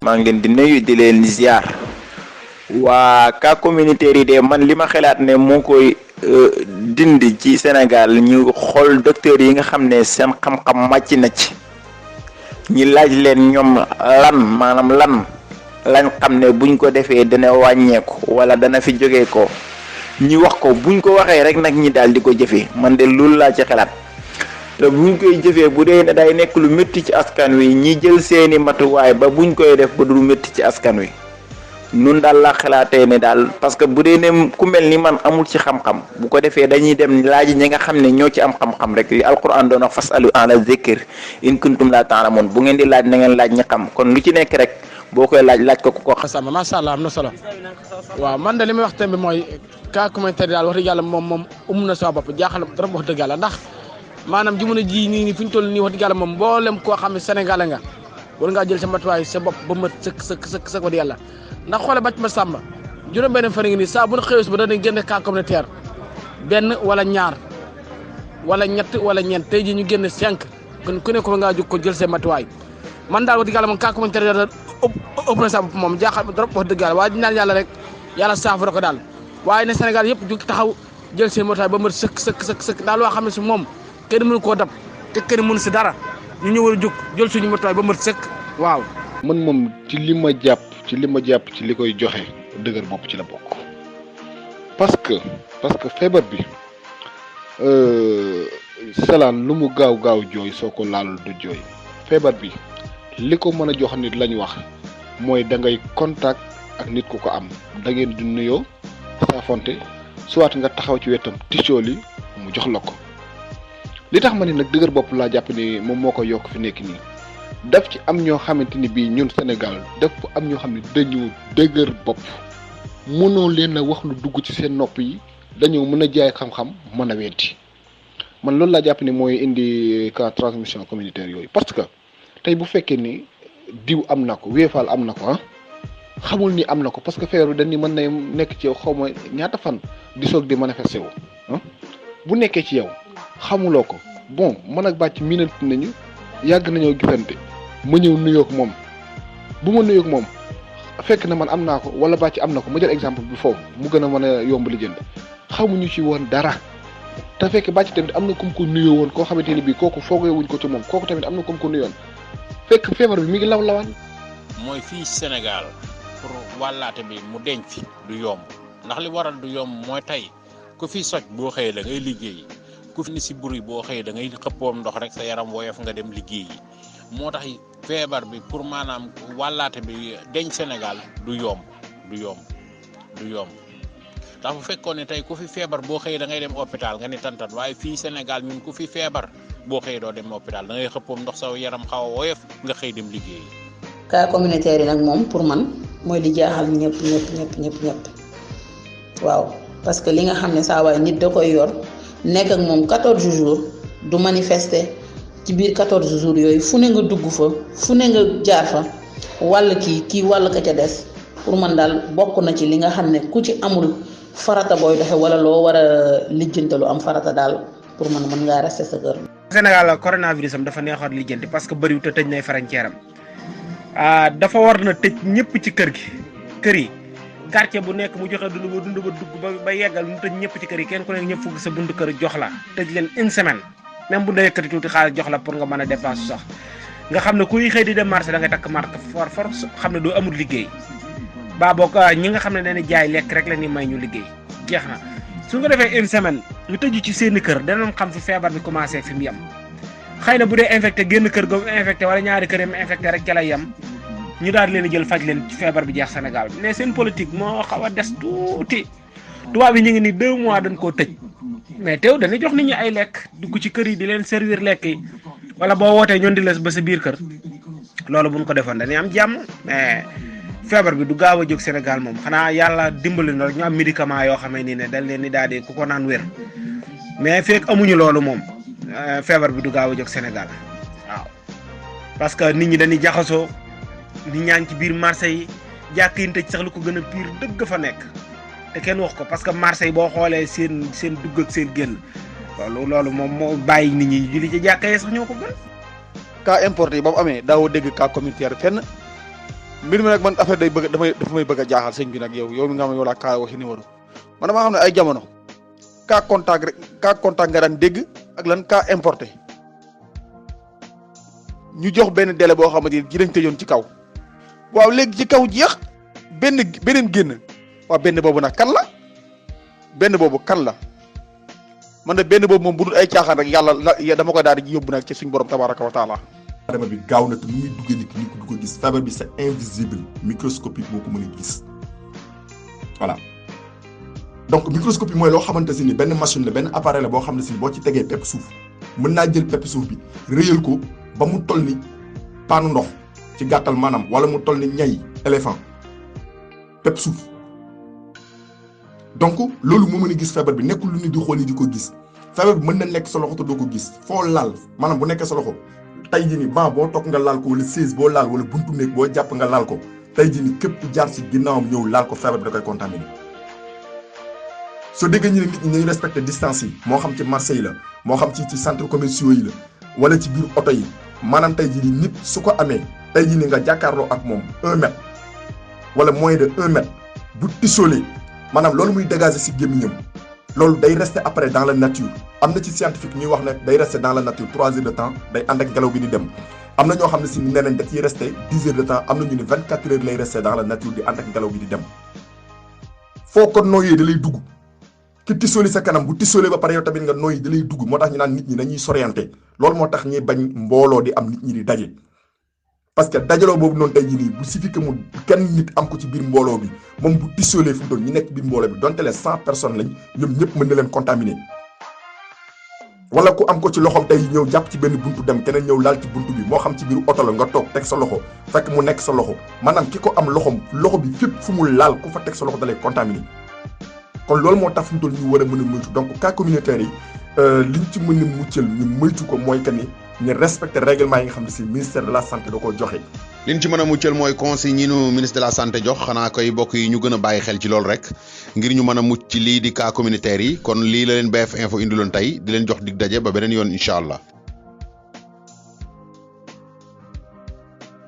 maa ngi leen di nuyu di leen ziar waa cas communautaire yi de man li ma xalaat ne moo koy dindi ci Sénégal ñu xool docteur yi nga xam ne seen xam-xam màcc na ci ñi laaj leen ñoom maanaam lañ xam ne buñ ko defee dana wàññeeku wala dana fi jógee ko ñi wax ko buñ ko waxee rek nag ñi daal di ko jëfee man de loolu laa ci xalaat te buñ koy jëfee bu dee ne day nekk lu métti ci askan wi ñi jël seeni matuwaay ba buñ koy def ba du métti ci askan wi nun daal la xalaatee ne daal parce que bu dee ne ku mel ni man amul ci xam-xam bu ko defee dañuy dem laaj ñi nga xam ne ñoo ci am xam-xam rek li alquran doon wax fasalu ala zikr in kuntum la ta'lamun bu ngeen di laaj na ngeen laaj ñi xam kon lu ci nekk rek boo koy laaj ko ko xasama macha allah am na solo waaw man de li may wax tamit mooy cas communautaire daal wax dëgg yàlla moom na sama bopp jaaxal trop wax dëgg yàlla ndax maanaam jamono ji nii fi ñu toll nii wax dëgg yàlla moom mboolem koo xam ne Sénégal nga war ngaa jël sa matuwaay sa bopp ba mat sëkk wax dëgg yàlla ndax xoole bàcc ma sàmba juróom benn fan ngi nii saa bu na xëyee ba danañ génne cas communautaire benn wala ñaar wala ñett wala ñeent tey ji ñu génne 5 kon ku ne ko ngaa jóg ko jël seen matuwaay man daal wax dëgg yàlla moom cas communautaire ëpp na sa bopp moom jaaxal trop wax dëgg yàlla waaye di naan yàlla rek yàlla saafara ko daal waaye ne Sénégal yëpp jóg taxaw jël seen matuwaay ba mat sëkk daal loo xam ne si moom kenn mënu koo dab te kenn mënu si dara ñu ñëw war a jóg jël suñu matuwaay ba mat sëkk waaw. man moom ci li ma jàpp ci li koy joxe dëgër bopp ci la bokk parce que feebar bi salaan lu mu gaaw jooy soo ko laalul du jooy feebar bi li ko mën a jox nit lañ wax mooy da ngay contact ak nit ku ko am da ngeen di nuyoo saafonte soit nga taxaw ci wetam tisooli mu jox la ko li tax ma ne nag dëgër bopp laa jàpp ni moom moo ko yokk fi nekk nii daf ci am ñoo xamante ni bii ñun Sénégal daf am ñoo xam ne dañu dëgër bopp mënoo leen a wax lu dugg ci seen nopp yi dañoo mën a jaay xam-xam mën a weddi man loolu laa jàpp ni mooy indi cas transmission communautaire yooyu parce que tey bu fekkee ni diw am na ko weefaal am na ko xamul ni am na ko parce que feebar bi dañ ni mën na nekk ci yow xaw ma ñaata fan di soog di manifesté wu bu nekkee ci yow xamuloo ko bon man ak bàcc miinante nañu yàgg nañoo gisante ma ñëw nuyoog moom bu ma nuyoog moom fekk na man am naa ko wala bàcc am na ko ma jël exemple bi foofu mu gën a mën a yomb li jënd xamuñu ci woon dara te fekk bàcc tamit am na kum ko nuyoo woon koo xamante ni bii kooku foogee wuñ ko ci moom kooku tamit am na kum ko nuyoon fekk feebar bi mi ngi lawaan. mooy fii Sénégal pour wàllaate bi mu denc fi du yomb ndax li waral du yomb mooy tey ku fi soj boo xëyee da ngay liggéey ku fi ni si buri boo xëyee da ngay xëppoom ndox rek sa yaram woyof nga dem liggéey yi moo tax feebar bi pour maanaam wàllaate bi denc Sénégal du yomb ndax bu fekkoon ne tey ku fi feebar boo xëyee da ngay dem hôpital nga ni tantat waaye fii Sénégal ñun ku fi feebar boo xëyee doo dem hôpital da ngay xëppoom ndox sa yaram xaw a woyof nga xëy dem liggéey. cas communautaire yi nag moom pour man mooy di jaaxal ñëpp waaw parce que li nga xam ne saa waay nit da koy yor nekk ak moom 14 jours du manifester ci biir 14 jours yooyu fu ne nga dugg fa fu ne nga jaar fa wàll kii wàll ka ca des pour man daal bokk na ci li nga xam ne ku ci amul farata booy doxe wala loo war a lijjantalu am farata daal pour man mën ngaa rester sa kër. Sénégal coronavirus am dafa neexoon lijjanti parce que bëriwul te tëj nay frontière am dafa war na tëj ñëpp ci kër yi quartier bu nekk mu joxe dund ba dugg ba yeggal mu tëj ñëpp ci kër yi kenn ku nekk ñëpp fugg sa buntu kër jox la tëj leen une semaine même bu dee yëkkati tuuti xaalis jox la pour nga mën a dépense sax nga xam ne kuy xëy di dem marché da ngay takk marque force xam ne doo amul liggéey ba bokk ñi nga xam ne dañuy jaay lekk rek la ni may ñu liggéey jeex na su nga defee une semaine ñu tëju ci seeni kër danañ xam fi feebar bi commencé fi mu yem xëy na bu dee infecté génn kër ga infecté wala ñaari kër yi infecté rek ca lay yem ñu daal leen jël faj leen ci feebar bi jeex Sénégal mais seen politique moo xaw a des tuuti tubaab yi ñu ngi ni 2 mois dañ koo tëj mais teew dañuy jox nit ñi ay lekk dugg ci kër yi di leen servir lekk yi wala boo wootee ñoon di les ba sa biir kër loolu buñ ko defoon dañuy am jàmm mais feebar bi du gaaw a jóg Sénégal moom xanaa yàlla dimbali na ñu am médicament yoo xam ne dañ leen di daal di ku ko naan wér mais fekk amuñu loolu moom feebar bi du gaaw a jóg Sénégal waaw parce que nit ñi dañuy jaxasoo nit ñaa ngi ci biir marché yi jàkk yi tëj sax lu ko gën a pire dëgg fa nekk te kenn wax ko parce que marché yi boo xoolee seen dugg ak seen génn loolu moom moo bàyyi nit ñi julli ci jàkka yi sax ñoo ko gën. cas importé yi ba mu amee daawoo dégg cas communautaire fenn mbir mi nag man affaire dafa may bëgg a jaaxal sëñ bi nag yow mi nga xam ne yow laa kaa waxi numéro man damaa xam ne ay jamono cas contact nga daan dégg ak lan cas importé ñu jox benn délai boo xamante ni ji lañ tëjoon ci kaw waaw léegi ci kaw jeex beneen génn waaw benn boobu nag kan la benn boobu kan la man de benn boobu moom bu dul ay caaxaan rek yàlla dama koy daal di yóbbu nag ci suñu borom tabaraka wa taala. adama bi gaaw na te nu muy duggee nit ki du ko gis feebar bi c'est invisible microscopique boo ko mën a gis voilà donc microscopie mooy loo xamante si ni benn machine la benn appareil la boo xam ne si boo ci tegee pepp suuf mën naa jël pepp suuf bi réyal ko ba mu toll ni paanu ndox ci gàttal maanaam wala mu toll ni ñay éléphant pepp suuf donc loolu moo mën a gis feebar bi nekkul lu nit di xool yi di ko gis feebar bi mën na nekk sa loxo te doo ko gis foo laal maanaam bu nekkee sa loxo tey jii nii ban boo toog nga laal ko wala siège boo laal wala buntu néeg boo jàpp nga laal ko tey jii nii képp ku jaar si ginnaawam ñëw laal ko feebar bi da koy contaminé soo déggee ñu ne nit ñi nañu respecté distance yi moo xam ci marché yi la moo xam ci centre commerciaux yi la wala ci biir oto yi maanaam tey jii nii nit su ko amee tey jii nii nga jàkkaarloo ak moom 1 mètre wala moins de 1 mètre bu tisolee maanaam loolu muy dégager si gémmiñam loolu day rester après dans la nature am na ci scientifique ñuy wax ne day rester dans la nature 3 heures de temps day ànd ak ngelaw bi di dem am na ñoo xam ne si nee nañ da ciy rester 10 heures de temps am na ñu ne 24 heures lay rester dans la nature di ànd ak ngelaw bi di dem foo ko nooyee da lay dugg ki tisoli sa kanam bu tisolee ba pare yow tamit nga nooyi da lay dugg moo tax ñu naan nit ñi dañuy sorienté loolu moo tax ñuy bañ mbooloo di am nit ñi di daje parce que dajaloo boobu noonu tey jii nii bu suffit que mu kenn nit am ko ci biir mbooloo bi moom bu tisolee fu mu toll ñi nekk biir mbooloo bi donte les 100 personnes lañ ñoom ñëpp mën na leen contaminer wala ku am ko ci loxoom tey ñëw jàpp ci benn buntu dem keneen ñëw laal ci buntu bi moo xam ci biir oto la nga toog teg sa loxo fekk mu nekk sa loxo maanaam ki ko am loxo bi fépp fu mu laal ku fa teg sa loxo da lay contaminer kon loolu moo tax fu mu toll ñu war a mën a moytu donc cas communautaire yi liñ ci mën a muccal ñu moytu ko mooy que ni ñu respecté règlement yi nga xam ne si ministère de la santé da koo joxe. liñ ci mën a muccal mooy consigne yi nu ministre de la santé jox xanaa koy bokk yi ñu gën a bàyyi xel ci loolu rek ngir ñu mën a mucc ci lii di cas communautaire yi kon lii la leen BF Info indiloon tey di leen jox dig daje ba beneen yoon incha allah.